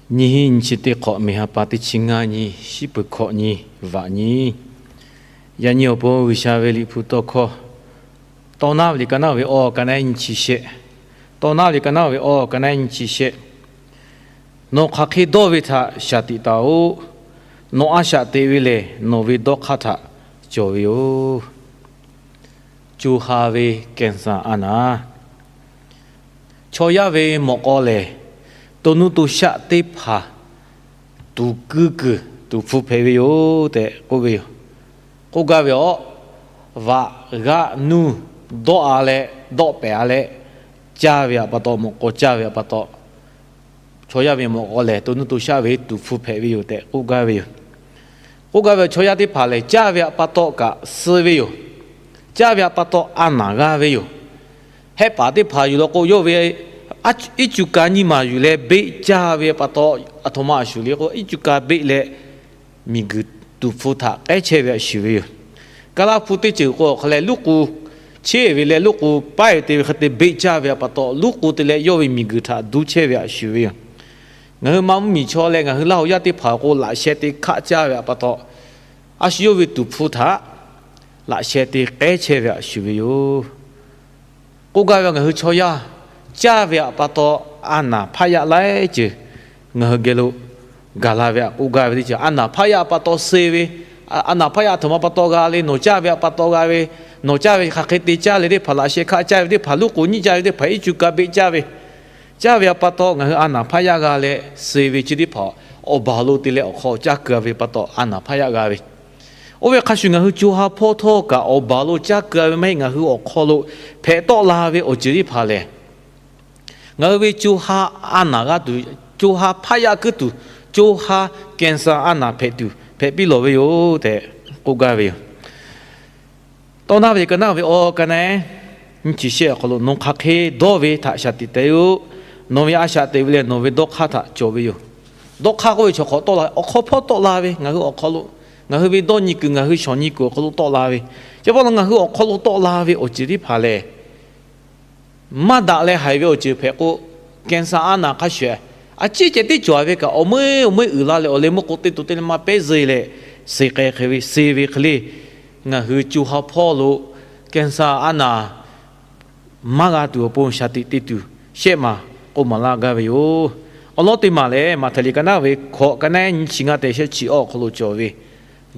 Nyiˇ hinˉ nyiˇ chi teˇ hk'awꞈ, miˬ ha pa teˇ chi ngaˇ nyi, shiˉ peuˬ hkawꞈ nyi, vaꞈ nyi. Yaꞈ nyi awˬ pon G'uiˬsha ve liꞈ hpu tawˇ hkawˇ, Tawˇ naˉ ve liꞈ ka naˉ ve awˬ ka naˉ nyiˇ chi shehˆ. Tawˇ naˉ ve liꞈ ka naˉ ve awˬ ka naˉ nyiˇ chi shehˆ. Nawˬ hk'aˬ hk'e dawˇ ve htaꞈ shaˍ tiꞈ taˍ-oꞈ. Nawˬ a shaꞈ teꞈ ve lehˬ, nawˬ ve dawˇ hk'aˇ htaꞈ cawˬ ve yoˬ. Co ha ve แกนเซาะ a naˍ. Chaw yaˇ ve mawꞈ k'aw lehˬ, to nuˇ to shaˆ teˇ hpaˍ tuˍ kuiˇ kuiˬ tuˍ hpfuh hpehꞈ ve yoˬ tehꞈ k'oˆ ve yoˬ. K'oˆ gaˇ ve awˬ, vaꞈ g'aˆ nuˇ dawˆ-a leh dawˆ pehˍ-a leh caˇ ve pa taw, mawꞈ k'aw caˇ ve pa taw, chaw yaˇ ve mawꞈ k'aw lehˬ to nuˇ to shaˆ ve tuˍ hpfuh hpehꞈ ve yoˬ tehꞈ k'oˆ gaˇ ve yoˬ. K'oˆ gaˇ ve chaw yaˇ teˇ hpaˍ lehˬ, caˇ ve pa taw kaꞈ suh ve yoˬ. Caˇ ve pa taw a naˍ g'a ve yoˬ. Hehˆ paˍ teˇ hpaˍ yuˬ law k'o, yawˇ ve iˉ cuˇ ka nyiˇ maˬ yuˬ leh beˆ caˇ ve pa taw, aˬ htoꞈ ma a shuˍ le k'o, iˉ cuˇ ka beˆ leh miˬguiˬ tuˍ hpfuh htaꞈ k'ehˉ chehˇ ve a shuˍ ve yoˬ. Kaˇ laˇ hpu teˇ ceuˬ k'o, awˬ hk'a leh luˉ k'u cheˇ ve leh luˉ k'u paˉ ve te ve hk'e te beˆ caˇ ve pa taw, luˉ k'u te leh yawˇ ve miˬguiˬ htaꞈ duˇ chehˇ ve a shuˍ ve yoˬ. Ngaˬ hui ma mvuhˇmiˬ chaw leh ngaˬ hui Laˇ huˍ yaˇ teˇ hpaˍ k'o, laꞈ sheh te hkaˆ caˇ ve pa taw, a shu yawˇ ve tuˍ hpfuh htaꞈ laꞈ sheh te k'ehˉ chehˇ ve a shuˍ ve yoˬ. K'oˆ gaˇ ve ngaˬ hui chaw yaˇ caˇ ve pa taw, a naˍ hpaˆ yaˆ laiˉ ceuˬ ngaˬ hui geh lo gaˬ la ve htaꞈ k'oˆ gaˇ ve teˇ ceuˬ, a naˍ hpaˆ yaˆ pa taw suh ve, a naˍ hpaˆ yaˆ aˬ htoꞈ ma pa taw g'a le, nawˬ caˇ ve pa taw g'a ve, nawˬ caˇ ve hk'aˬ hk'e te caˇ leh teˇ hpaˍ, laꞈ sheh hkaˆ caˇ ve teˇ hpaˍ, luˉ k'u nyiˇ caˇ ve teˇ hpaˍ, iˉ cuˇ ka beˆ caˇ ve, caˇ ve pa taw ngaˬ hui a naˍ hpaˆ yaˆ g'a leh suh ve chi teˇ hpaˍ awˬ baˬ lo te leh awˬ hk'aw caˇ keu ve pa taw a naˍ hpaˆ yaˆ g'a ve. Oˇ ve hk'a shuˍ ngaˬ hui co ha hpawˇ htawˇ kaꞈ awˬ baˬ lo caˇ keu ve maˇ heˆ, ngaˬ hui awˬ hk'aw lo hpehꞈ tawˆ la ve awˬ ceuˬ teˇ hpaˍ lehˬ, ngaˬ hui ve co ha a naˍ g'a tuˬ, co ha hpaˆ yaˆ kuiˇ tuˬ, co ha แกนเซาะ a naˍ hpehꞈ tuˬ hpehꞈ piˇ lawˬ ve yoˬ tehꞈ k'oˆ gaˇ ve yoˬ. Tawˇ naˉ ve ka naˉ ve awˬ ka naˉ nyiˇ chi shehˆ awˬ hk'aw lo, nawˬ hk'aˬ hk'e dawˇ ve htaꞈ shaˍ tiꞈ taˍ-oꞈ. Nawˬ ve a shaꞈ teꞈ ve lehˬ, nawˬ ve dawˇ hk'aˇ htaꞈ cawˬ ve yoˬ. Dawˇ hk'aˇ k'oˆ ve chaw hk'awꞈ tawˆ la ve, awˬ hk'aw hpawˇ tawˆ la ve, ngaˬ hui awˬ hk'aw lo, ngaˬ hui ve dawˇ nyi kuiˬ, ngaˬ hui shawˍ nyi kuiˬ awˬ hk'aw lo tawˆ la ve, chi pa taw ngaˬ hui awˬ hk'aw lo tawˆ la ve awˬ ceuˬ teˇ hpaˍ lehˬ, maˇ daꞈ leh haiˬ ve awˬ ceuˬ hpehꞈ k'o, แกนเซาะ a naˍ hk'a shuˍ, a ciˉ ceh teˇ cawˬ ve kaꞈ awˬ meuˇ awˬ meuˇ uiˍ la leh awˬ leh meuˇ k'o teˇ to teˇ leh maˇ pehˉ zuhˇ leh, suh k'ai hk'e ve, suh ve hk'e le, ngaˬ hui co ha hpawˇ lo แกนเซาะ a naˍ maˇ g'a tuˬ awˬ pon shaˍ tiꞈ te tuˬ shehˆ maˬ k'oˆ maˍ laˇ gaˇ ve yoˬ. Awˬ lawn teˇ maˬ lehˬ, Maꞈhtehˍ liꞈ ka naˉ ve hkawꞈ ka naˉ nyiˇ chi ngaˇ tehꞈ shehˆ chi awˬ hk'aw lo cawˬ ve,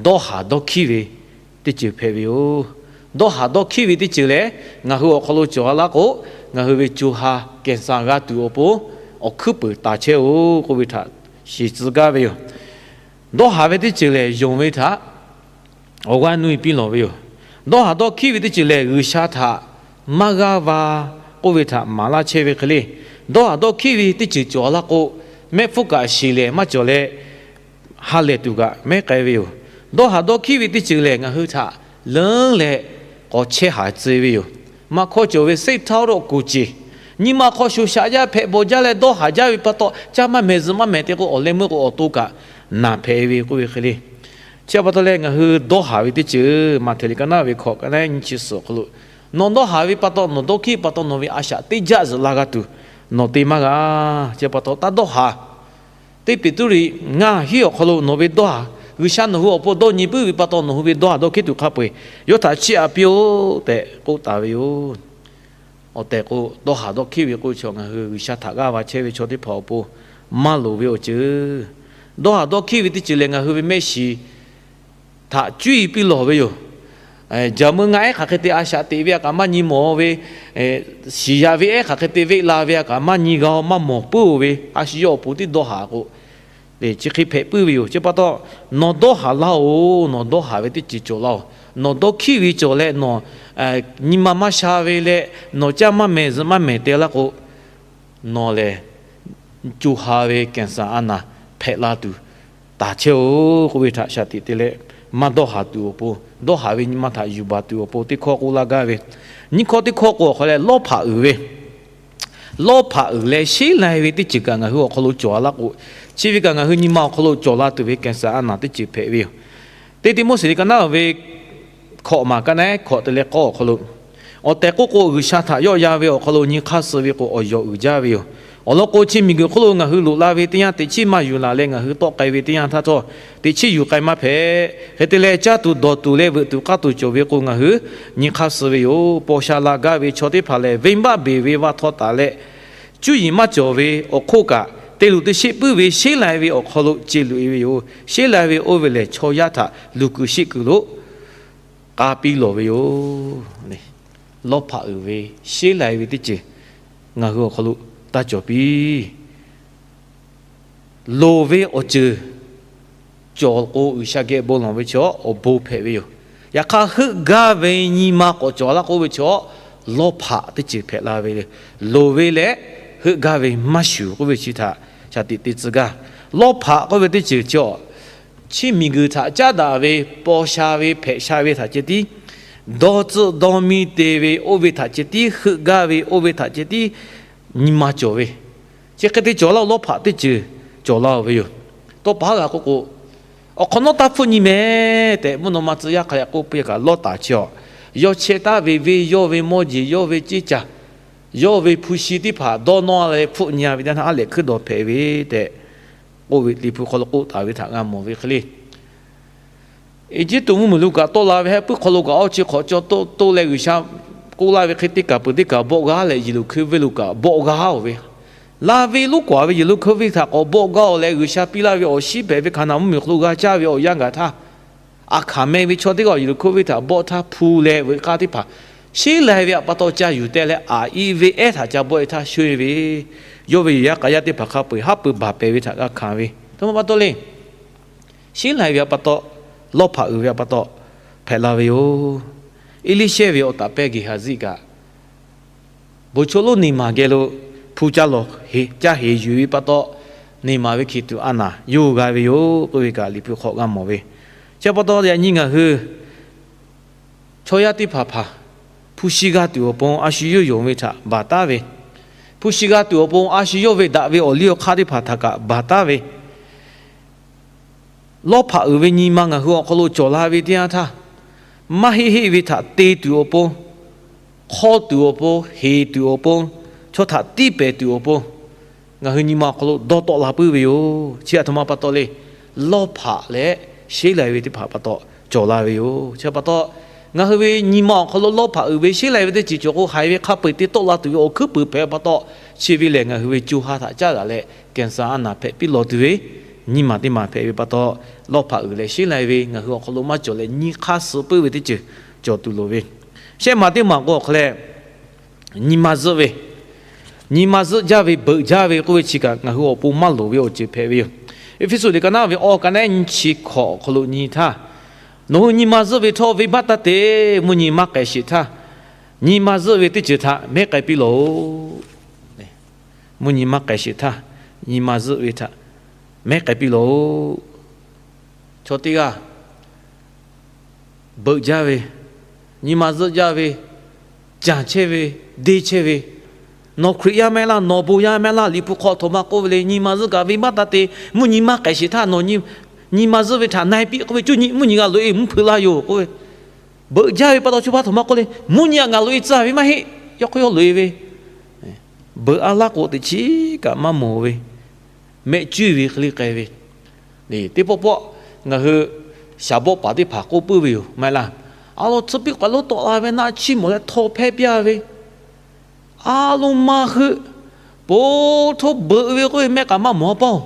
dawˇ haˍ dawˇ hkiˉ ve teˇ ceuˬ hpehꞈ ve yoˬ. Dawˇ haˍ dawˇ hkiˉ ve teˇ ceuˬ lehˬ, ngaˬ hui awˬ hk'aw lo cawˬ a laˇ k'o, ngaˬ hui ve co ha แกนเซาะ g'a tuˬ awˬ pon awˬ hkuiˉ peunˍ taˍ chehˇ-oꞈ k'oˆ ve htaꞈ shiˍ tcuh gaˇ ve yoˬ. Dawˇ haˍ ve teˇ ceuˬ lehˬ, yonˍ ve htaꞈ awˬ g'aˇ nuˇ-e piˇ lawˬ ve yoˬ. Dawˇ haˍ dawˇ hkiˉ ve teˇ ceuˬ lehˬ, G'uiˬsha htaꞈ maˇ g'aˇ va k'oˆ ve htaꞈ maˍ laˇ chehˇ ve hk'e le. Dawˇ haˍ dawˇ hkiˉ ve teˇ ceuˬ cawˬ a laˇ k'o, mehˆ hpfuhˇ kaꞈ shiˍ lehˬ maˇ cawˬ leh, ha lehˬ tuˬ kaꞈ mehˉ k'ai ve yoˬ. Dawˇ haˍ dawˇ hkiˉ ve teˇ ceuˬ lehˬ, ngaˬ hui htaꞈ leuˉ leh k'awꞈ chehˇ haˍ tcuh ve yoˬ. Maˇ hkawˇ cawˬ ve စိတ်ထား awˬ kuˬ ceˬ, nyi ma hk'aw sho shaꞈ jaˇ hpehꞈ bawˬ jaˇ leh dawˇ haˍ jaˇ ve pa taw, caˇ maˇ mehˍ zuhꞈ maˇ mehˍ te k'o, awˬ leh meuˇ k'o awˬ to kaꞈ naˬ hpehꞈ ve k'oˆ ve hk'e le. Chi pa taw leh ngaˬ hui dawˇ haˍ ve teˇ ceuˬ, Maꞈhtehˍ liꞈ ka naˉ ve hkawꞈ ka naˉ nyiˇ chi suhˍ awˬ hk'aw lo, nawˬ dawˇ haˍ ve pa taw, nawˬ dawˇ hkiˉ pa taw, nawˬ ve a shaꞈ teˇ jaˆ zuhꞈ la g'a tuˬ nawˬ te maˇ g'a. Chi pa taw taˇ dawˇ haˍ. Teˇ Peˍtruˆ ngaˇ hinˉ awˬ hk'aw lo nawˬ ve dawˇ haˍ, G'uiˬsha nawˬ hui awˬ pon dawˇ nyi puiˉ ve pa taw, nawˬ hui ve dawˇ haˍ dawˇ hkiˉ tuˬ hk'a peu-eˬ yawˇ htaꞈ chiˇ aꞈ piˇ-oˆ tehꞈ k'oˆ taˍ ve yoˬ. Awˬ tehˬ k'o, dawˇ haˍ dawˇ hkiˉ ve k'oˆ ve chaw ngaˬ hui G'uiˬsha htaꞈ g'aˇ va chehˇ ve chaw teˇ hpaˍ awˬ pon maˇ loˍ ve awˬ ceuˬ. Dawˇ haˍ dawˇ hkiˉ ve teˇ ceuˬ lehˬ, ngaˬ hui ve mehˆ shiˍ htaꞈ cuˇ yiˍ piˇ lawˬ ve yoˬ. Jaˍ meuˇ ngaˆ ehˉ hk'aˬ hk'e te a shaꞈ teꞈ ve a kaꞈ maˇ nyi mawˬ ve, shiˍ yaꞈ ve ehˉ hk'aˬ hk'e te veˆ la ve a kaꞈ maˇ nyi g'a-o, maˇ mawˬ puiˉ-o ve, a shu yawˇ awˬ pon tiˉ dawˇ haˍ k'o, lehˬ chi hk'e hpehꞈ puiˉ ve yoˬ. Chi pa taw, nawˬ dawˇ haˍ laˇ-oˬ, nawˬ dawˇ haˍ ve teˇ ceuˬ cawˬ laˇ-oˬ. Nawˬ dawˇ hkiˉ ve cawˬ leh nawˬ nyi ma maˇ sha ve leh nawˬ caˇ maˇ mehˍ zuhꞈ maˇ mehˍ te laˇ k'o, nawˬ lehˬ co ha ve แกนเซาะ a naˍ hpehꞈ la tuˬ taˍ chehˇ-oˬ k'oˆ ve htaꞈ shaˍ tiꞈ te leh, maˇ dawˇ haˍ tuˬ awˬ pon, dawˇ haˍ ve nyi ma htaꞈ yuˬ baˬ tuˬ awˬ pon teˇ hkawˇ k'oˆ laˇ gaˇ ve. Nyiˇ hkawˇ teˇ hkawˇ k'o awˬ hk'aw leh lawˇ hpaꞈ uiˍ ve, lawˇ hpaꞈ uiˍ leh sheˉ lai ve teˇ ceuˬ kaꞈ ngaˬ hui awˬ hk'aw lo cawˬ a laˇ k'o, chi ve kaꞈ ngaˬ hui nyi ma awˬ hk'aw lo cawˬ la tuˬ ve แกนเซာะ a naˍ teˇ ceuˬ hpehꞈ ve yoˬ. Teˇ Tiˆmoˉseˍ liꞈ ka naˉ ve hkawꞈ maˬ ka naˉ hkawꞈ te leh k'awˇ awˬ hk'aw lo, awˬ tehˬ k'oˆ k'o, G'uiˬsha htaꞈ yawˆ yan ve awˬ hk'aw lo nyi hk'aˇ suh ve k'o, awˬ yawˬ uiˍ jaˇ ve yoˬ. Awˬ lawn k'o, chi miˬguiˬ hk'oˆ lo ngaˬ hui loꞈ la ve teˇ yanˇ, teꞈ chiˉ maˇ yuˬ laˬ leh ngaˬ hui tawˆ k'ai ve teˇ yanˇ htaˇ htawˇ, teꞈ chiˉ yuˬ k'ai maˇ hpehꞈ. Hk'e te leh, caˇ tuˬ dawˬ tuˬ leh veuꞈ tuˬ k'aˇ tuˬ cawˬ ve k'o, ngaˬ hui nyi hk'aˇ suh ve yoˬ. Paw sha la gaˇ ve chaw teˇ hpaˍ lehˬ, venˇbaˆ beˬ ve vaˇ htawˇ taˍ leh, cuˇ yiˍ maˇ cawˬ ve awˬ hk'oˆ kaꞈ, te luˬ te sheˆ puiˉ ve sheˉ lai ve awˬ hk'aw lo ce luꞈ e ve yoˬ. Sheˉ lai ve oˇ ve lehˬ, chaw yaˇ htaꞈ luˬ kuiˬ sheˆ kuiˬ lo k'a piˇ lawˬ ve yoˬ. Lawˇ hpaꞈ uiˍ ve sheˉ lai ve teˇ ceuˬ ngaˬ hui awˬ hk'aw lo taˇ cawˬ piˇ. Loˍ ve awˬ ceuˬ cawˬ k'o, G'uiˬsha geh bon lawˬ ve chaw awˬ bon hpehꞈ ve yoˬ. Yaꞈ hk'aˇ, heuˆ gaˇ ve nyi ma k'awꞈ cawˬ laˇ k'oˆ ve chaw, lawˇ hpaꞈ teˇ ceuˬ hpehꞈ la ve. Loˍ ve leh heuˆ gaˇ ve maˇ shuˍ k'oˆ ve chi htaꞈ shaˍ tiꞈ te tcuh gaˇ. Lawˇ hpaꞈ k'oˆ ve teˇ ceuˬ chi, chi miˬguiˬ htaꞈ caˉ daꞈ ve, paw sha ve, hpehꞈ sha ve htaꞈ ceh tiˉ, dawˇ tcuhˆ dawˇ miˇ te ve oˇ ve htaꞈ ceh tiˉ, heuˆ gaˇ ve oˇ ve htaꞈ ceh tiˉ, nyi ma cawˬ ve. Chi hk'e te cawˬ laˇ-o, lawˇ hpaꞈ teˇ ceuˬ cawˬ laˇ-o ve yoˬ. Tawˇ pa haˉ g'a k'oˆ k'o, awˬ hk'awꞈ nawˉ taˇ hpfuhˆ nyi mehˍ tehꞈ, mvuhˇ naw ma tcuh yaˇ hk'a leh k'oˆ piˇ kaꞈ, lawˇ taˍ chi awˬ, yawˇ chehˇ taˍ ve venˇ, yawˇ ve mawˇ jeˬ, yawˇ ve ceˇ caˬ, yawˇ ve hpu shi teˇ hpaˍ dawˇ nawˇ leh hpfuhˆ nyi ve teˇ yanˇ, aˉ lehꞈ hkuiˉ dawˬ hpehꞈ ve tehꞈ k'oˆ ve, Liꞈ hpu hk'aw lo k'oˆ taˍ ve htaꞈ g'a mawˬ ve hk'e le. Eˇjiˇtuꞈ mvuhˇmiˬ lo kaꞈ tawˆ la ve, haˉ puiˉ hk'aw lo kaꞈ awˇ chi hk'awꞈ caw toˆ toˆ leh, G'uiˬsha k'oˆ laˇ ve hk'e, teˇ kaˬ peuˬ teˇ kaˬ bawˆ g'a leh, yiˬ luˬ hkeu venˇ lo kaꞈ bawˆ g'a-oˬ ve, la ve lonˉ k'oˍ ve yiˬ luˬ hkeu venˇ htaꞈ k'awꞈ bawˆ g'a-oˬ leh, G'uiˬsha piˇ laˇ ve awˬ shiˉ hpehꞈ ve Hkaˍnanˍ mvuhˇmiˬ hk'aw lo g'a caˇ ve awˬ yanˇ gaˬ htaˇ, aˬ hkaˍ meh ve chaw teˇ g'aˇ yiˬ luˬ hkeu venˇ htaꞈ bawˆ htaˇ hpu leh veuꞈ k'aˇ teˇ hpaˍ sheˉ lai ve pa taw ca yuˬ teh leh, aˬ iˉ ve ehˉ htaꞈ ca bawˆ e htaˇ shonˇ e ve, yawˇ ve yehˬ yaˇ k'a yaˇ teˇ hpaˍ hk'a peu-eˬ haˉ pui baˬ pehˍ ve htaꞈ g'a hkanˍ ve. Htoꞈ ma pa taw le, sheˉ lai ve pa taw, lawˇ hpaꞈ uiˍ ve pa taw hpehꞈ la ve yoˬ. Eˇliˇshehˇ ve awˬ taˍ pehˇ Geˍhaˍziˆ kaꞈ, bon chaw lonˉ neˇ maˬ geh lo hpu ca lawˬ, ca heˍ yuˬ ve pa taw, neˇ maˬ ve hkiˬ tuꞈ a naˍ yawˇ g'a ve yoˬ k'oˆ ve kaꞈ, Liꞈ hpu hk'aw g'a mawˬ ve. Chi pa taw, yaꞈ nyi ngaˬ hui chaw yaˇ teˇ hpaˍ hpaˍ hpu shi g'a tuˬ awˬ pon a shu yawˇ yonˍ ve htaꞈ baˬ taˉ ve, hpu shi g'a tuˬ awˬ pon a shu yawˇ ve daꞈ ve awˬ liˇ awˬ hk'aˇ teˇ hpaˍ htaꞈ kaꞈ baˬ taˉ ve, lawˇ hpaꞈ uiˍ ve nyi ma ngaˬ hui awˬ hk'aw lo cawˬ la ve teˇ yanˇ htaˇ, maˇ heˆ heˆ ve htaꞈ te tuˬ awˬ pon, hk'aw tuˬ awˬ pon, heˍ tuˬ awˬ pon, chaw htaꞈ tiˇ pehˍ tuˬ awˬ pon, ngaˬ hui nyi ma awˬ hk'aw lo dawˇ tawˆ la puiˉ ve yoˬ. Chi aˬ htoꞈ ma pa taw le, lawˇ hpaꞈ leh sheˉ lai ve teˇ hpaˍ pa taw cawˬ la ve yoˬ. Chi pa taw, ngaˬ hui ve nyi ma awˬ hk'aw lo lawˇ hpaꞈ uiˍ ve sheˉ lai ve teˇ ceuˬ cawˬ k'o, haiˬ ve hk'a peu-eˬ te tawˆ la tuˬ ve awˬ hkuiˉ puiˍ hpehꞈ pa taw, chi ve lehˬ ngaˬ hui ve co ha htaꞈ caˉ daꞈ leh, cancer a naˍ hpehꞈ piˇ lawˬ tuˬ ve nyi ma teˇ maˬ hpehꞈ ve pa taw, lawˇ hpaꞈ uiˍ leh sheˉ lai ve ngaˬ hui awˬ hk'aw lo maˇ cawˬ leh, nyi hk'aˇ suh puiˉ ve teˇ ceuˬ cawˬ tuˬ loˍ ve. Shehˆ maˬ teˇ maˬ k'o awˬ hk'a leh, nyi ma zuhˆ ve, nyi ma zuhˆ jaˇ ve, beuꞈ jaˇ ve k'oˆ ve chi kaꞈ ngaˬ hui awˬ pon maˇ loˍ ve awˬ ceuˬ hpehꞈ ve yoˬ. Eˇfeˇsuꞈ liꞈ ka naˉ ve awˬ ka naˉ nyi chi hkawꞈ awˬ hk'aw lo nyi htaˇ, nawˬ hui nyi ma zuhˆ ve htawˇ, venˇbaˆ taˇ te. Mvuhˇ nyi maˇ k'ehˬ sheˍ htaˇ, nyi ma zuhˆ ve teˇ ceuˬ htaꞈ mehˉ k'ai piˇ lawˬ-oꞈ. Mvuhˇ nyi maˇ k'ehˬ sheˍ htaˇ, nyi ma zuhˆ ve htaꞈ mehˉ k'ai piˇ lawˬ-oꞈ. Chaw teˇ g'aˇ beuꞈ jaˇ ve, nyi ma zuhˆ jaˇ ve, canˬ chehˇ ve, deˇ chehˇ ve, nawˬ Hkriꞈ yaˇ mehˆ laˇ, nawˬ bon yaˇ mehˆ laˇ, Liꞈ hpu hk'aw aˬ htoꞈ ma k'oˆ ve le, nyi ma zuhˆ kaꞈ venˇbaˆ taˇ te. Mvuhˇ nyi maˇ k'ehˬ sheˍ htaˇ, nawˬ nyi ma zuhˆ ve htaꞈ na e piˇ k'oˆ ve, cuˇ nyi mvuhˇ nyi g'a loꞈ e mvuhˇ hpeuꞈ laˇ yoˬ k'oˆ ve, beuꞈ jaˇ ve pa taw chaw hpaˇ aˬ htoꞈ ma k'oˆ le, mvuhˇ nyi aꞈ ngaˬ loꞈ e tcuh ve maˇ heˆ. Yawˇ hk'aw yawˇ loꞈ e ve, beuꞈ a laˇ k'o teꞈ chiˉ kaꞈ maˇ mawˬ ve, mehˆ cuˇ ve hk'e le k'ai ve. Teˇ pawˆ pawˆ ngaˬ hui shaˍ bawˆ paˍ teˇ hpaˍ k'oˆ puiˉ ve yoˬ maˇ heˆ laˇ. A lo tcuh piˇ k'awꞈ lonˉ tawˆ la ve naˆ chiˇ mawˬ leh htaw hpehˇ piˇ ve, a lo maˇ heuˆ, po htoˇ beuꞈ ve k'oˆ ve mehˆ kaꞈ maˇ mawˬ a paˇ-oˬ.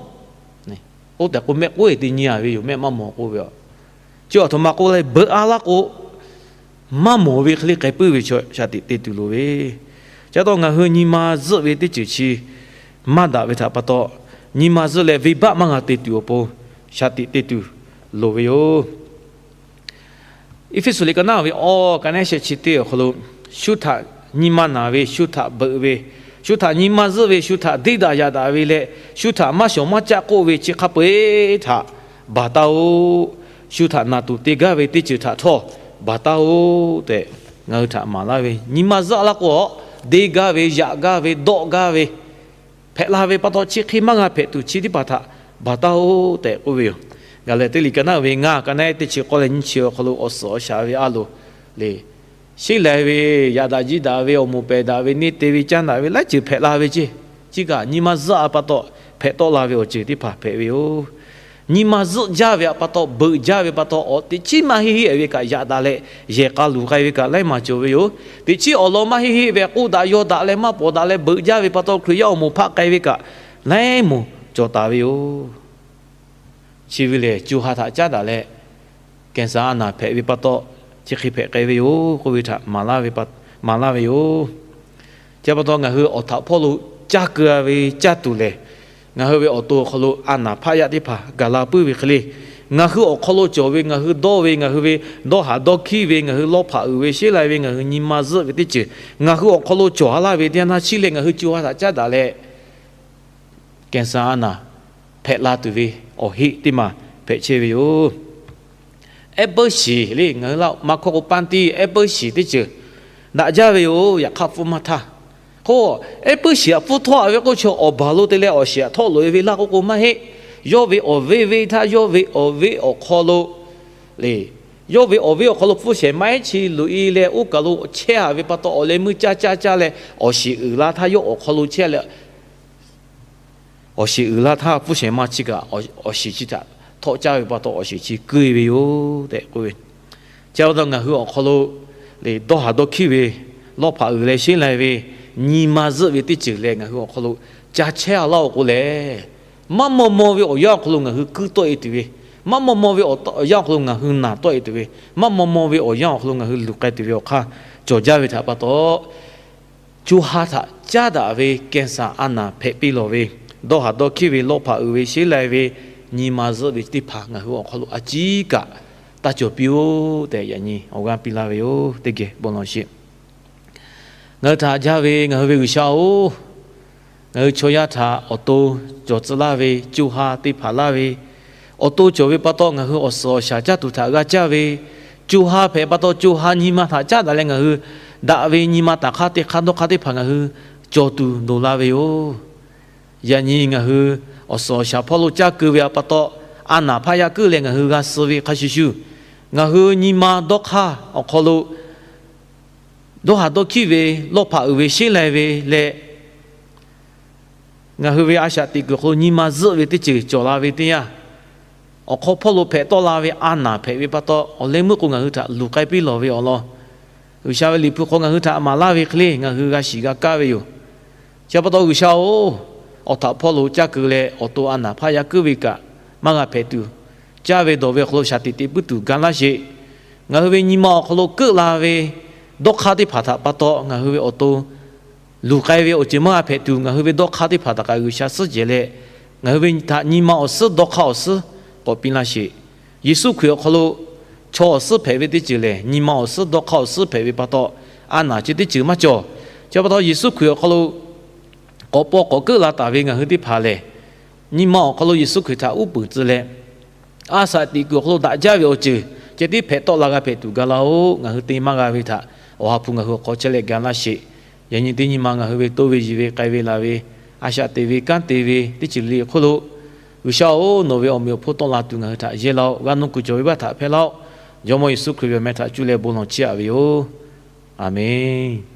Oˇ tehꞈ k'o mehˆ k'oˆ e te nyi a ve yoˬ, mehˆ maˇ mawˬ k'oˆ ve a. Chi aˬ htoꞈ ma k'oˆ leh, beuꞈ a laˇ k'o maˇ mawˬ ve hk'e le k'ai puiˉ ve chaw shaˍ tiꞈ te tuˬ loˍ ve. Chi pa taw ngaˬ hui nyi ma zuhˆ ve teˇ ceuˬ chi maˇ daꞈ ve htaꞈ pa taw, nyi ma zuhˆ leh venˇbaˆ maˇ g'a te tuˬ awˬ pon shaˍ tiꞈ te tuˬ loˍ ve yoˬ. Eˇfeˇsuꞈ liꞈ ka naˉ ve awˬ ka naˉ shehˆ chi teˇ awˬ hk'aw lo, shu htaꞈ nyi ma naˬ ve, shu htaꞈ beuꞈ ve, shu htaꞈ nyi ma zuhˆ ve, shu htaꞈ deˇ daꞈ yaꞈ daꞈ ve leh, shu htaꞈ maˇ shawˍ maˇ caˆ k'oˆ ve chi hk'a peu-eˬ htaꞈ baˬ taˇ-oˆ. Shu htaꞈ naˬ tuˬ te gaˇ ve teˇ ceuˬ htaꞈ htawˇ baˬ taˇ-oˆ tehꞈ, ngaˬ hui htaꞈ maˍ laˇ ve, nyi ma zuhˆ laˇ k'o, deˇ gaˇ ve, yaꞈ gaˇ ve, dawˆ gaˇ ve, hpehꞈ la ve pa taw, chi hk'e maˇ g'a hpehꞈ tuˬ chi teˇ hpaˍ htaꞈ baˬ taˇ-oˆ tehꞈ k'oˆ ve yoˬ. Gaˍlaˍtiˆ liꞈ ka naˉ ve ngaˇ ka naˉ teˇ chi k'awˇ leh nyiˇ chi awˬ hk'aw lo awˬ suhˍ awˬ shaˍ ve a loˍ le, sheˉ lai ve, yaꞈ daꞈ jiˇ daꞈ ve, awˬ moˍ pehˬ daꞈ ve, neˇ te ve caˇ daꞈ ve laiˉ ceuˬ hpehꞈ la ve ceˇ. Chi kaꞈ nyi ma zuhˆ a pa taw hpehꞈ tawˆ la ve awˬ ceuˬ teˇ hpaˍ hpehꞈ ve yoˬ. Nyi ma zuhˆ jaˇ ve a pa taw, beuꞈ jaˇ ve pa taw, awˬ teꞈ chiˉ maˇ heˆ heˆ ve kaꞈ yaꞈ daꞈ leh yehˬ k'a luˬ k'ai ve kaꞈ laiˉ maˬ cawˬ ve yoˬ. Teꞈ chiˉ awˬ lawn maˇ heˆ heˆ ve k'oˆ daꞈ yaw daꞈ leh maˇ pawˍ daꞈ leh beuꞈ jaˇ ve pa taw, Hkriꞈ yaˇ awˬ moˍ hpaˆ k'ai ve kaꞈ laiˉ moˍ cawˬ taˍ ve yoˬ. Chi ve lehˬ, co ha htaꞈ caˉ daꞈ leh cancer a naˍ hpehꞈ ve pa taw, chi hk'e hpehꞈ k'ai ve yoˬ k'oˆ ve htaꞈ maˍ laˇ ve yoˬ. Chi pa taw ngaˬ hui awˬ htaꞈ hpawˇ lo caˇ keu a ve caˇ tuˬ lehˬ, ngaˬ hui ve awˬ to awˬ hk'aw lo a naˍ hpaˆ yaˇ teˇ hpaˍ gaˬ la puiˉ ve hk'e le, ngaˬ hui awˬ hk'aw lo cawˬ ve ngaˬ hui dawˇ ve, ngaˬ hui ve dawˇ haˍ dawˇ hkiˉ ve, ngaˬ hui lawˇ hpaꞈ uiˍ ve sheˉ lai ve, ngaˬ hui nyi ma zuhˆ ve teˇ ceuˬ ngaˬ hui awˬ hk'aw lo cawˬ a laˇ ve teˇ yanˇ htaˇ, chi lehˬ ngaˬ hui co ha htaꞈ caˉ daꞈ leh cancer a naˍ hpehꞈ la tuˬ ve awˬ heˆ teˇ maˬ hpehꞈ chehˇ ve yoˬ. Apple shiˍ le, ngaˬ hui laˇ maˇ hkawˇ k'o, panˇ tiˇ apple shiˍ teˇ ceuˬ daꞈ jaˇ ve yoˬ. Yaꞈ hk'aˇ pfuhˇ maˇ htaˇ. K'o, apple shiˍ aꞈ pfuhˇ htawˇ a ve k'oˆ chaw awˬ baˬ lo te leh awˬ shiˍ aꞈ htawˆ loꞈ e ve laˇ k'oˆ k'o maˇ heˆ. Yawˇ ve awˬ venˇ venˇ htaˇ, yawˇ ve awˬ venˇ awˬ hk'aw lo le, yawˇ ve awˬ venˇ awˬ hk'aw lo pfuhˇ shehˍ ma ehˉ chi loꞈ e leh oˇ kaˬ lo chehˇ a ve pa taw, awˬ leh meuˇ caˇ caˇ caˇ leh awˬ shiˍ uiˍ la htaˇ yawˇ awˬ hk'aw lo chehˇ leh awˬ shiˍ uiˍ la htaˇ pfuhˇ shehˍ ma chi kaꞈ awˬ shiˍ chi htaꞈ htawˆ caˇ ve pa taw, awˬ shiˍ chi keu e ve yoˬ tehꞈ k'oˆ ve. Chi pa taw ngaˬ hui awˬ hk'aw lo le dawˇ haˍ dawˇ hkiˉ ve, lawˇ hpaꞈ uiˍ leh sheˉ lai ve, nyi ma zuhˆ ve teˇ ceuˬ lehˬ, ngaˬ hui awˬ hk'aw lo ca chehˇ a laˇ-oˬ k'o lehˬ, maˇ maw maw ve awˬ yanˇ awˬ hk'aw lo ngaˬ hui kuiˇ tawˆ e tuˬ ve, maˇ maw maw ve awˬ yanˇ awˬ hk'aw lo ngaˬ hui naˬ tawˆ e tuˬ ve, maˇ maw maw ve awˬ yanˇ awˬ hk'aw lo ngaˬ hui luˬ k'ai tuˬ ve awˬ hk'aˇ cawˬ jaˇ ve htaꞈ pa taw, co ha htaꞈ caˉ daꞈ ve cancer a naˍ hpehꞈ piˇ lawˬ ve, dawˇ haˍ dawˇ hkiˉ ve, lawˇ hpaꞈ uiˍ ve sheˉ lai ve, nyi ma zuhˆ ve teˇ hpaˍ ngaˬ hui awˬ hk'aw lo a ciˉ kaꞈ taˇ cawˬ piˇ-oˆ tehꞈ, yaꞈ nyi awˬ g'aˇ piˇ laˇ ve yoˬ. Teˇ geh bon lawˬ sheˍ. Ngaˬ hui htaꞈ jaˇ ve ngaˬ hui ve G'uiˬsha-oˬ, ngaˬ hui chaw yaˇ htaꞈ awˬ to cawˬ tcuh laˇ ve, co ha te hpanˍ laˇ ve, awˬ to cawˬ ve pa taw ngaˬ hui awˬ suhˍ awˬ shaˍ caˇ tuˬ htaꞈ g'a caˇ ve, co ha hpehꞈ pa taw co ha nyi ma htaꞈ caˉ daꞈ leh ngaˬ hui daꞈ ve nyi ma taˍ hk'aˇ teˇ hk'aˇ dawˇ hk'aˇ teˇ hpaˍ ngaˬ hui cawˬ tuˬ loˍ la ve yoˬ. Yaꞈ nyi ngaˬ hui awˬ suhˍ awˬ shaˍ hpawˇ lo caˇ keu ve a pa taw, a naˍ hpaˆ yaˇ keuˆ leh ngaˬ hui g'a suh ve hk'a shuˍ shuˍ, ngaˬ hui nyi ma dawˇ hk'aˇ awˬ hk'aw lo dawˇ haˍ dawˇ hkiˉ ve, lawˇ hpaꞈ uiˍ ve sheˉ lai ve leh, ngaˬ hui ve a shaꞈ teꞈ kuiˬ awˬ hk'aw lo nyi ma zuhˆ ve teˇ ceuˬ cawˬ la ve teˇ yanˇ, awˬ hk'aw hpawˇ lo hpehꞈ tawˆ la ve a naˍ hpehꞈ ve pa taw, awˬ leh meuˇ k'o ngaˬ hui htaꞈ luˬ k'ai piˇ lawˬ ve awˬ lawn, G'uiˬsha ve Liꞈ hpu hk'aw ngaˬ hui htaꞈ maˍ laˇ ve hk'e le ngaˬ hui g'a shiˍ g'a kaˇ ve yoˬ. Chi pa taw G'uiˬsha-oˬ, awˬ htaꞈ hpawˇ lo caˇ keu leh awˬ to a naˍ hpaˆ yaˇ keuˆ ve kaꞈ maˇ g'a hpehꞈ tuˬ, caˇ ve dawˬ ve awˬ hk'aw lo shaˍ tiꞈ teꞈ puiˉ tuˬ ga laˇ sheˍ. Ngaˬ hui ve nyi ma awˬ hk'aw lo keuˆ la ve dawˇ hk'aˇ teˇ hpaˍ htaꞈ pa taw ngaˬ hui ve awˬ to luˬ k'ai ve awˬ ceuˬ maˇ g'a hpehꞈ tuˬ, ngaˬ hui ve dawˇ hk'aˇ teˇ hpaˍ htaꞈ kaꞈ G'uiˬsha suhˉ jehˬ leh, ngaˬ hui ve htaꞈ nyi ma awˬ suhˉ dawˇ hk'aˇ awˬ suhˉ k'awꞈ piˇ laˇ sheˍ. Yeˍsuˆ Hkriꞈ awˬ hk'aw lo chaw awˬ suhˉ hpehꞈ ve teˇ ceuˬ lehˬ, nyi ma awˬ suhˉ dawˇ hk'aˇ awˬ suhˉ hpehꞈ ve pa taw, a naˍ chi teˇ ceuˬ maˇ cawˬ. Chi pa taw Yeˍsuˆ Hkriꞈ awˬ hk'aw lo k'awꞈ paw k'awꞈ keuˆ la taˍ ve ngaˬ hui teˇ hpaˍ lehˬ, nyi ma awˬ hk'aw lo Yeˍsuˆ Hkriꞈ htaꞈ uˉ peunˍ tcuh leh, a shaꞈ teꞈ kuiˬ awˬ hk'aw lo daꞈ jaˇ ve awˬ ceuˬ ceh tiˉ hpehꞈ tawˆ la g'a hpehꞈ tuˬ ga laˇ-oˆ. Ngaˬ hui te maˇ g'a ve htaꞈ Awˬ ha hpu ngaˬ hui awˬ hk'aw chehˇ leh ga laˇ sheˍ. Yaꞈ nyi teˇ nyi ma ngaˬ hui ve toˇ ve yiˬ ve k'ai ve laˬ ve, a shaꞈ te ve kanˉ te ve teˇ ceuˬ le le hk'oˆ lo, G'uiˬsha-oˬ, nawˬ ve awˬ meꞈ awˬ hponˇ tawˆ la tuˬ ngaˬ hui htaꞈ yehˇ laˇ-oˆ. G'a nuˇ kuiˬ cawˬ ve baˆ htaꞈ hpehˇ laˇ-oˆ. Jawˇmawˇ Yeˍsuˆ Hkriꞈ ve awˬ meh htaꞈ cuˇ leh bon lawˬ chehˇ-aꞈ ve yoˬ. Aˬmenˍ.